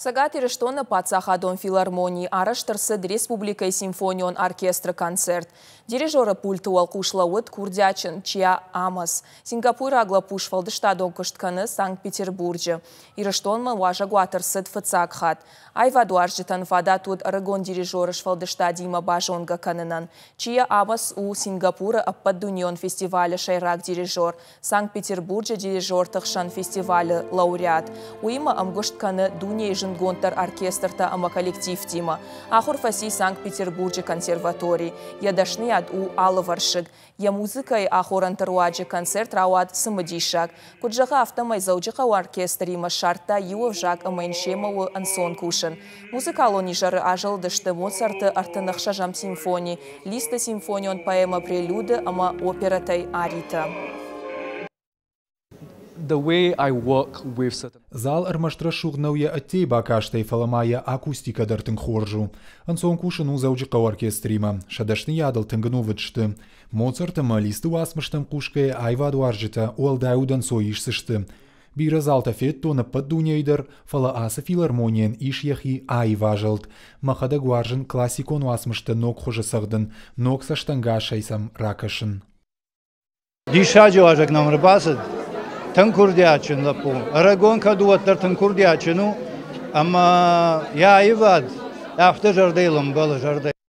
Цӕгат Ирыстоны паддзахадон филармонийы арӕзт ӕрцыд республикӕйы симфонион оркестры концерт. Дирижеры пульты уӕлхъус лӕууыд курдиатджын Чиа Амос. Сингапуйраг лӕппу сфӕлдыстадон куыст кӕны Санкт-Петербурджы. Ирыстонмӕ уазӕгуаты ӕрцыд фыццаг хатт. Аивадуарзджытӕн фадат уыд ӕрыгон дирижеры сфӕлдыстадимӕ базонгӕ кӕнынӕн. Чиа Амос у Сингапуры ӕппӕтдунеон фестивалы сӕйраг дирижер. Санкт-Петербурджы дирижерты хсӕн фестивалы лауреат. Уыимӕ ӕмгуыст кӕны дунейы зындгонддӕр оркестртӕ ӕмӕ коллективтимӕ. Ахуыр фӕци Санкт-Петербурджы консерватори. Йӕ дӕсныйад у алывӕрсыг. Йӕ музыкӕйы ахорӕнты руаджы концерт рауад цымыдисаг. Куыд зӕгъы, афтӕмӕй Дзӕуджыхъӕуы оркестримӕ ссардта иу ӕвзаг ӕмӕ йын семӕ у ӕнцон кусын. Музыкалон изӕры азӕлыдысты Моцарты 36-ӕм симфони, Листы симфонион поэмӕ «Прелюды» ӕмӕ оперӕтӕй аритӕ. The way I work with certain Зал ӕрмӕст рӕсугъд нӕу йӕ ӕддейы бакастӕй, фӕлӕ ма йӕ акустикӕ дӕр тынг хорз у. Ӕнцон кусын у Дзӕуджыхъӕуы оркестримӕ. Сӕ дӕсныйадыл тынг ӕнувыд сты. Моцарт ӕмӕ Листы уацмыстӕм хъусгӕйӕ аивадуарзджытӕ уӕлдай удӕнцой исдзысты. Бирӕ залтӕ федтон ӕппӕт дунейы дӕр, фӕлӕ ацы филармонийӕн ис йӕхи аив азӕлд. Мӕхӕдӕг уарзын классикон уацмыстӕ ног хуызы цӕгъдын, ног цӕстӕнгасӕй сӕм ракӕсын. Диссаджы уазӕг нӕм ӕрбацыд. Тынг курдиатджын лӕппу. Ӕрыгон кӕд у, уӕддӕр тынг курдиатджын у. Ӕмӕ йӕ аивад афтӕ зӕрдӕйыл ӕмбӕлы, зӕрдӕ.